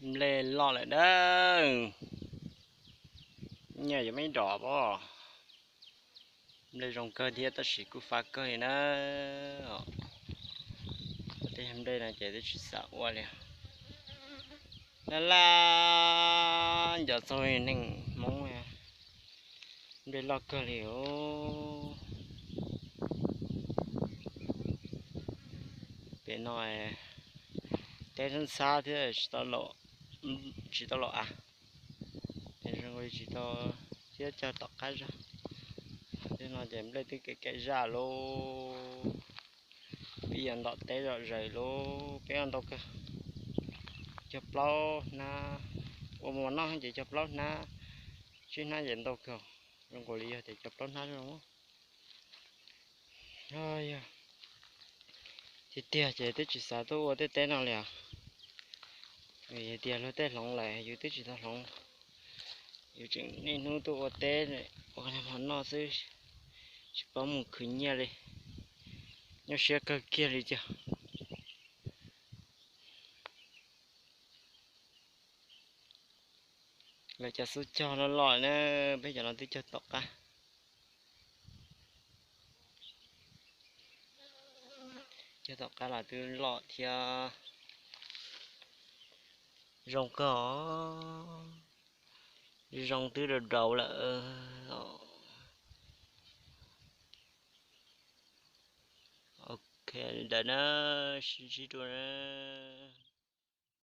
Nplej loj lawm dawb. Nyiaj yuav me dom pob. Nplej zoo kawg thiab tab sis kuj fab kawg li na. Tej nplej no ces twb tsis xav ua li. Laj laj nco txog neeg Hmoob, nplej loj kawg li os. Pem no teb ntxhab ntxhab thiab tsis tau los av, ces zoo li tsis tau, thiab cog tom qab zog. Tej no ces nplej twb kev kev zaj lauj. Peb yuav ntom teb zom zaws lauj, peb ua ntau kawg. Cog plaub hnab, ua mov noj ces cog plaub hnab, tsib hnab ces ntau kawg. Zoo nkaus li yog tias cog plaub hnab zoo. Yog tiag tiag ces twb tsis xav tuaj ua tej teb no li os. Vim tias luag tej hloov lawm yus twb tsis tau hloov. Yus tseem niaj hnub tuaj ua teb, ua mov noj xwb, tsis paub mus khwv nyiaj li. Nyuaj siab kawg kiag li cas. Lawv cov xub cog loj loj na, peb cov no twb cog tom qab. Cog tom qab los twb loj thiab zoo kawg os. Zoo twb rau rau lawm. Ok, li ntawd na, sib ntsib dua na.